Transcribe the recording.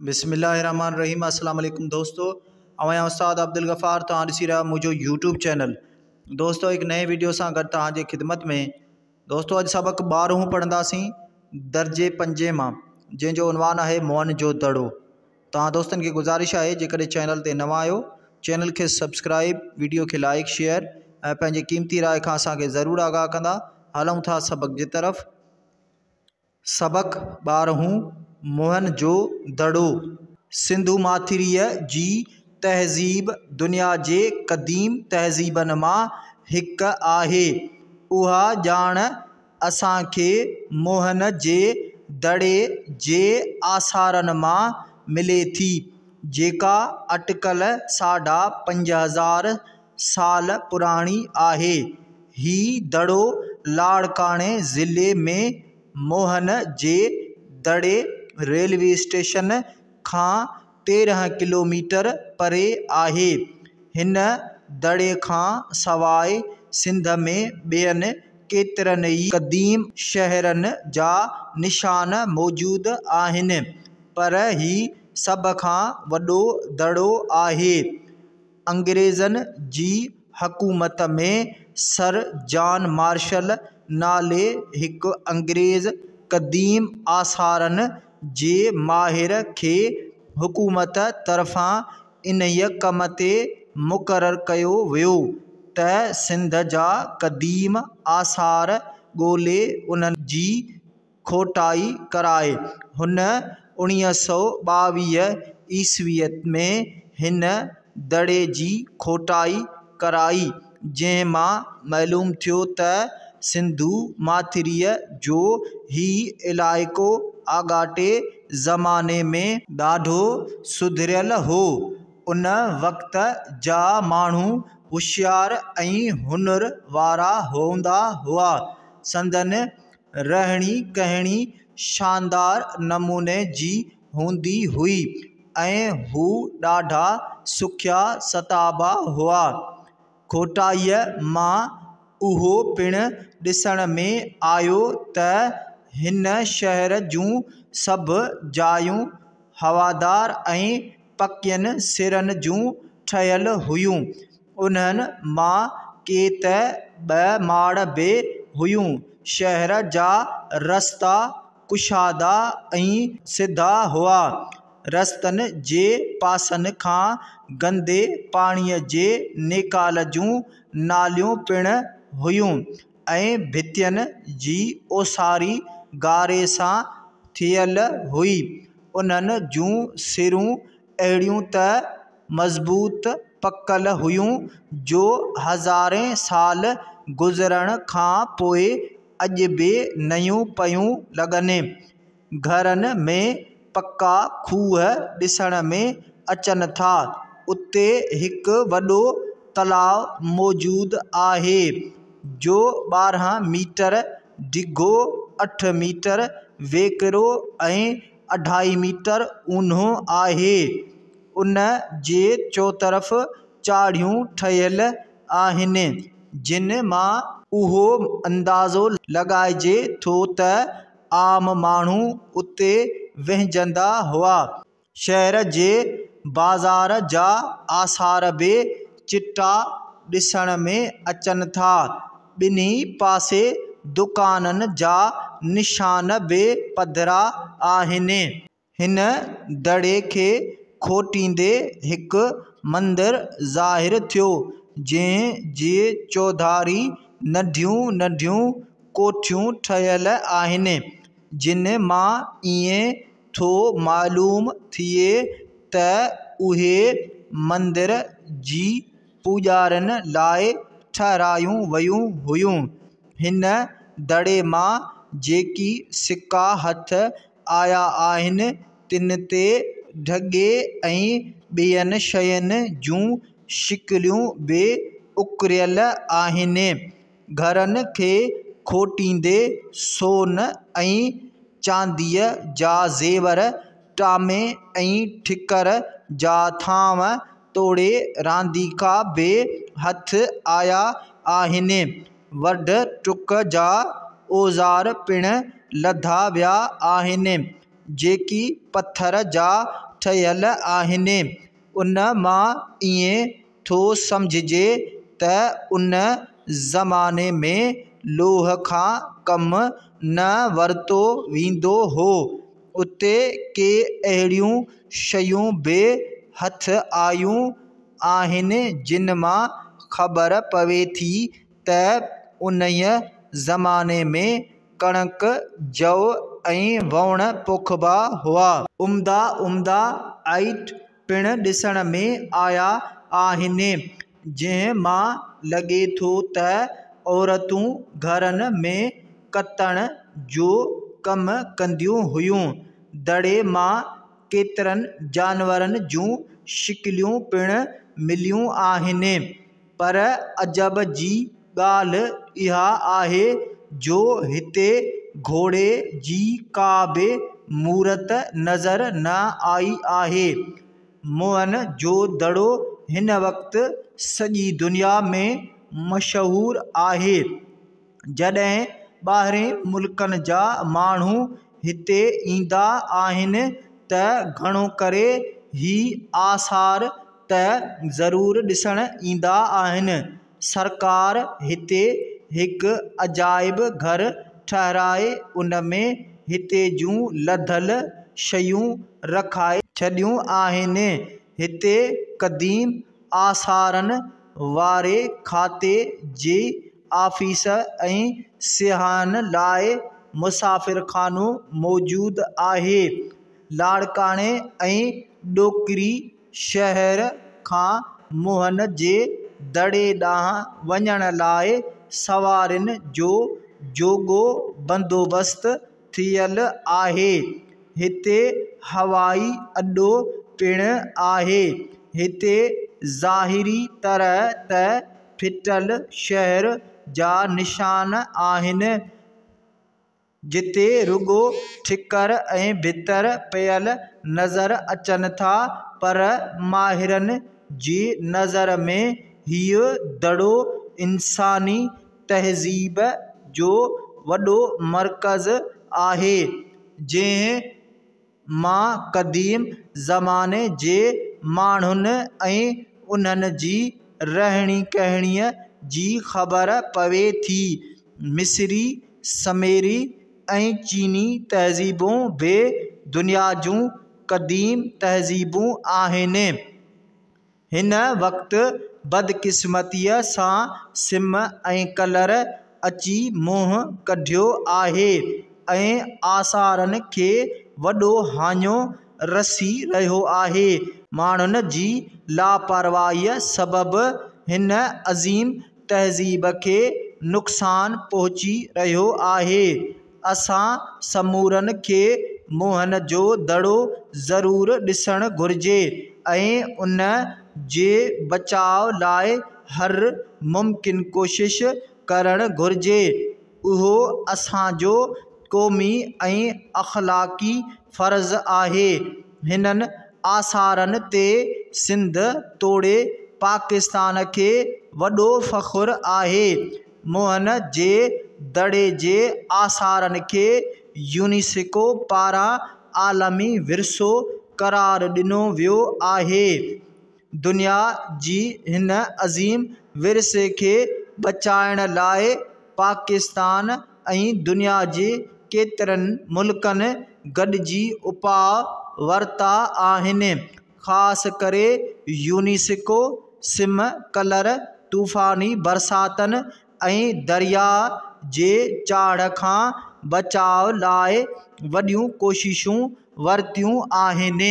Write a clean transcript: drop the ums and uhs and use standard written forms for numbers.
بسم الله الرحمن الرحيم السلام عليڪم دوستو آئون آهيان استاد عبدالغفار توهان ڏسي رهيا منهنجو يوٽيوب چينل دوستو هڪ نئين ويڊيو سان گڏ توهان جي خدمت ۾ دوستو اڄ سبق ٻارهون پڙهنداسين درجي پنجين مان جنهن جو عنوان آهي موهن جو دڙو توهان دوستن کي گذارش آهي جيڪڏهن چينل تي نوان آهيو چينل کي سبسڪرائب ويڊيو کي لائڪ شيئر ۽ پنهنجي قيمتي راء کان اسان کي ضرور آگاهه ڪندا هلون ٿا سبق جي طرف سبق ٻارهون، موهن جو دڙو. سنڌو ماٿريء جي تهذيب دنيا جي قديم تهذيبن مان هڪ آهي. اها ڄاڻ اسان کي موهن جي دڙي جي آثارن مان ملي ٿي، جيڪا اٽڪل ساڍا 5000 سال پراڻي آهي. هي دڙو لاڙڪاڻي ضلعي ۾ موهن جي دڙي ريلوي اسٽيشن کان 13 ڪلوميٽر پري آهي. هن دڙي کان سواء سنڌ ۾ ٻين ڪيترن ئي قديم شهرن جا نشان موجود آهن، پر هي سڀ کان وڏو دڙو آهي. انگريزن جي حڪومت ۾ سر جان مارشل نالي هڪ انگريز قديم آثارن جي ماهر کي حڪومت طرفان انهيء ڪم تي مقرر ڪيو ويو ته سنڌ جا قديم آثار ڳولي انهن جي کوٽائي ڪرائي. هن 1922 عيسويء ۾ هن دڙي جي کوٽائي ڪرائي، جنهن مان معلوم ٿيو ته سنڌو ماٿريء جو هي علائقو آڳاٽي زماني ۾ ڏاڍو سڌريل هو. ان وقت جا ماڻهو هوشيار ۽ هنر وارا هوندا هئا. سندن رهڻي ڪهڻي شاندار نموني جي هوندي هئي ۽ هو ڏاڍا سکيا ستابا هئا. کوٽائيء مان اهو پڻ ڏسڻ ۾ آيو ته هن شهر جون سڀ جايون هوادار ۽ پڪين سرن جون ٺهيل هيون. انهن مان ڪي ته ٻه ماڙ به هيون. شهر جا رستا ڪشادا ۽ سڌا هئا. رستن جي پاسن کان گندي پاڻيء جي نيڪال جون ناليون پڻ هيون ۽ ڀتين جي اوساري گاري سان ٿيل هئي. انهن جون سرون اهڙيون ته مضبوط پڪل هيون جو هزارين سال گذرڻ کان پوء اڄ به نيون پيون لڳن. گهرن ۾ پڪا کوهه ڏسڻ ۾ اچن ٿا. اتي هڪ وڏو تلاء موجود آهي، جو 12 ميٽر ڊگهو، اٺ ميٽر ويڪرو ۽ اڍائي ميٽر اونهو آهي. ان جي چوطرف چاڙهيون ٺهيل آهن، جن مان اهو اندازو لڳائجي ٿو ته عام ماڻهو اتي وهنجندا هئا. شهر جي بازار جا آثار به چٽا ڏسڻ ۾ اچن ٿا. ٻنهي پاسي دڪانن جا نشان به پڌرا آهن. هن دڙي کي کوٽيندي هڪ مندر ظاهر ٿيو، جنهن جي چوڌاري ننڍيون ننڍيون ڪوٺيون ٺهيل آهن، جن مان ائين ٿو معلوم ٿئي ته اهي مندر جي پوڄارين لاء ٺهرايون ويون هيون. هن دڙي مان جيڪي سڪا هٿ آيا آهن، تن تي ڍڳي ۽ ٻين شين جون شڪليون به اڪريل آهن. گهرن کي کوٽيندي سون ۽ چانديء جا زيور، ٽامي ۽ ٺڪر جا ٿانو توڙي رانديڪا به هٿ آيا آهن. وڍ ٽڪ جا اوزار پڻ لڌا ويا آهن، جيڪي پٿر جا ٺهيل آهن. ان مان ائين ٿو سمجهجي ته ان زماني ۾ لوهه کان ڪم نه ورتو ويندو هو. اتي ڪي اهڙيون شيون به هٿ آيون آهن، جن مان خبر پوي ٿي ته انهيء زماني ۾ ڪڻڪ، جو ۽ ووڻ پوکبا هئا. عمدا عمدا ائٽ پڻ ڏسڻ ۾ آيا آهن، جنهن مان لڳي ٿو ته عورتون گهرن ۾ ڪتڻ جو ڪم ڪنديون هيون. دڙي مان ڪيترن جانورن جون شڪليون پڻ مليون آهن، پر عجب جي ڳالهه اها آهي جو هتي گهوڙي جي ڪا به مورت نظر نه آئي آهي. موهن جو دڙو هن وقت سڄي دنيا ۾ مشهور آهي. جڏهن ٻاهرين ملڪن جا ماڻهو هتي ايندا آهن ته گهڻو ڪري هي آثار ته ضرور ڏسڻ ايندا آهن. سرڪار هتي هڪ عجائب گهر ٺهرائي ان ۾ هتي جون لڌل شيون رکائي ڇڏيون آهن. هتي قديم آثارن واري کاتي جي آفيس ۽ سياحن لاءِ مسافرخانو موجود آهي. لاڙڪاڻي ۽ ڏوڪري شهر کان موهن جي دڙي ڏانهن وڃڻ لاءِ سوارين جو جوڳو بندوبست ٿيل آهي. هتي هوائي اڏو پڻ آهي. هتي ظاهري طرح ته ڦٽل شهر جا نشان آهن، جتي رڳو ٺڪر ۽ ڀتر پيل نظر اچن ٿا، پر ماهرن جي نظر ۾ هيءُ دڙو انساني تهذيب جو وڏو مرڪز آهي، جنهن مان قديم زماني جي ماڻهن ۽ انهن جي رهڻي ڪهڻيءَ جي خبر پوي ٿي. مصري، سميري ۽ چيني تهذيبون به دنيا جون قديم تهذيبون آهن. هن وقت بدقسمتيء سان سم ۽ ڪلر اچي منهن ڪڍيو آهي ۽ آثارن کي وڏو هاڃو رسي رهيو آهي. ماڻهن جي لاپرواهيء سبب هن عظيم تهذيب کي نقصان پهچي رهيو آهي. اسان سمورن کي موهن جو دڙو ضرور ڏسڻ گهرجي ۽ ان جي بچاءُ لاءِ هر ممڪن ڪوشش ڪرڻ گهرجي. اهو اسان جو قومي ۽ اخلاقي فرض آهي. هنن آثارن تي سنڌ توڙي پاڪستان کي وڏو فخر آهي. موهن جي دڙي جي آثارن کي يونيسڪو پاران عالمي ورثو قرار ڏنو ويو آهي. دنيا جي هن عظيم ورثي کي بچائڻ لاءِ پاڪستان ۽ دنيا جي ڪيترن ملڪن گڏجي اپاءَ ورتا آهن. خاص ڪري يونيسڪو سم ڪلر، طوفاني برساتن ۽ درياءَ جي چاڙهه کان بچاءُ لاءِ وڏيون ڪوششون ورتيون آهن.